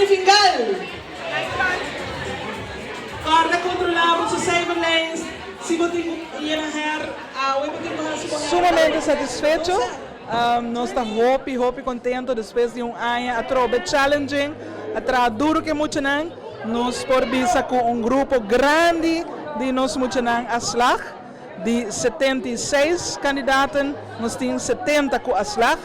di Fingal. Corda controla bo cijferlijst. Si bo tin cu yena her, awe bo tin cu haci bo her. Sumamente satisfecho. Nos ta hopi, hopi contento despues di un aña atrobe challenging, a traha duro cu e muchanan. Nos por bisa cu un grupo grandi di nos muchanan a slag. Di 76 kandidaten, nos tin 70 ku a slag,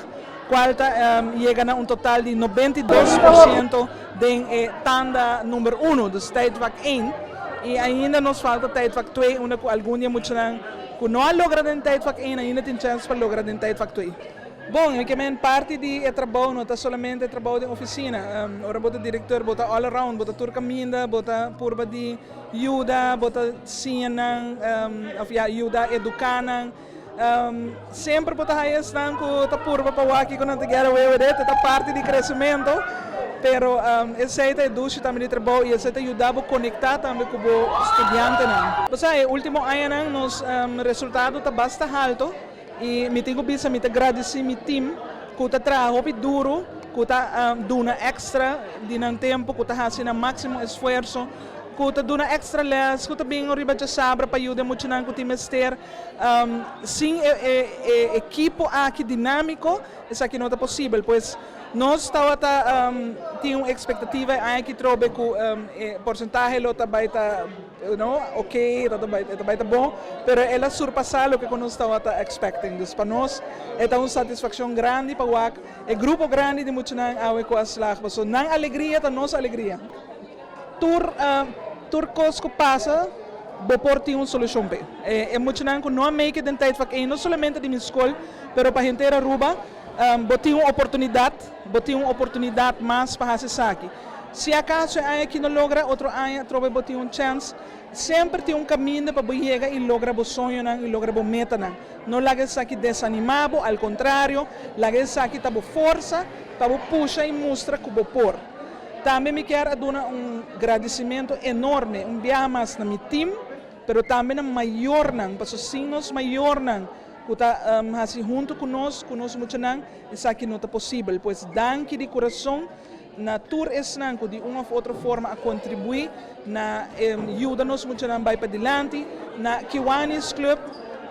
kual ta yega na un total di 92% den e tanda number 1, dus tijdvak 1. I ainda nos falta tijdvak 2, unda ku algun di e muchanan ku no a logra den tijdvak 1 ainda tin chèns pa logra den tijdvak 2. Bon, mi ke men parti di e trabou no ta solamente trabou den ofisina. Ora bo ta direktor bo ta all around, bo ta tur kaminda, bo ta purba di yuda, bo ta siña nan of ya yuda eduká nan. Semper bo ta haya esnan ku ta purba pa wak kiko nan ta get away with it, e ta parti di kresementu, pero esei ta e dushi tambe di trabou i esei ta yuda bo konektá tambe ku bo studiantenan. Bo sa e último añanan nos resultado ta basta halto i mi tin ku bisa mi ta gradisí mi tim ku ta traha hopi duru, ku ta duna èkstra di nan tempu, ku ta hasi nan máksimo esfuerso, ku ta duna èkstra lès, ku ta bin riba djasabra pa yuda e muchanan ku tin mester. Sin e ekipo aki dinámiko esaki no ta posibel. Pues nos tabata tin un ekspektativa e aña aki trobe ku e porsentahe lo ta bai ta no ok, e ta bai e ta bai ta bon, pero el a surpasá loke ku nos tabata expecting. Dus pa nos e ta un satisfakshon grandi pa wak e grupo grandi di muchanan awe ku a slag pasobra nan alegria ta nos alegria. Tur tur kos ku pasa bo por tin un solushon p'e. E muchanan ku no a make it den tijdvak één no solamente di mi skol pero pa henter Aruba bo tin un oportunidat, bo tin un oportunidat mas pa hasi esaki. Si akaso e aña aki no logra otro aña atrobe bo tin un chèns. Semper tin un kaminda pa bo yega i logra bo soñonan i logra bo metanan. No laga esaki desanimá bo, al kontrario, laga esaki ta bo forsa pa bo pusha i mustra ku bo por. Tambe mi kier a duna un gradisimentu enorme un biaha mas na mi tim, pero tambe na mayornan, pasobra sin nos mayornan ku ta hasi huntu ku nos, ku nos muchanan, esaki no ta posibel. Pues danki di kurason na tur esnan ku di un òf otro forma a kontribuí na yuda nos muchanan bai padilanti, na Kiwanis Club,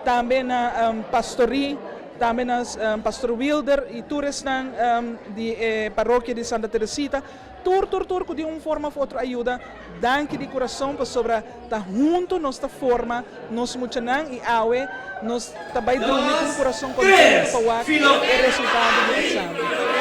tambe na Pastorí, tambe na Pastor Wilder i tur esnan di e parokia di Santa Teresita, tur tur tur ku di un forma òf otro a yuda, danki di kurason pasobra ta huntu nos ta forma nos muchanan i awe nos ta bai drumi ku un 2, kurason kontentu 3, pa wak Filo e resultado di eksamen.